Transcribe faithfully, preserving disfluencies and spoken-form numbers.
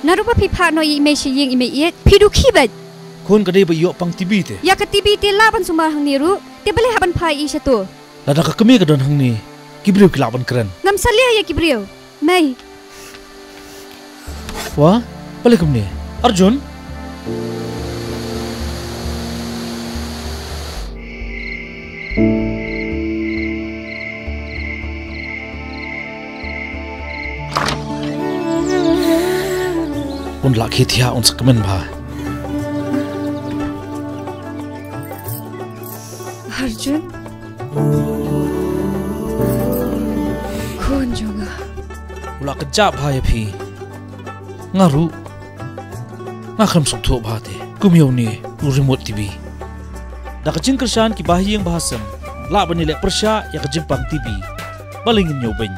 Naduh ba phi phah noh ïa i mei sha ïing i mei ïeit, phi dukhi beit. Khun ka dei ba ïoh pang T B te. Ïa ka T B te lah ban sumar hangne ruh, te balei hap ban phah ïa i shato. Lada ka kmie ka don hangne, ki briew ki lah ban kren. Ngam salia ïa ki briew. Mei. Wa, balei kumne? Arjun? Un lah khie thiah un sa kmen bha. Arjun? Khun jong nga. U lah kjat bha ïa phi. Nga ruh. Nga khlem sngewthuh bha te. Kum ïa une u remote T V. Da ka jingkyrshan ki bahaïing bahasem, lah ban ïaleh pyrshah ïa ka jingpang T V. Balei ngin ïoh beiñ?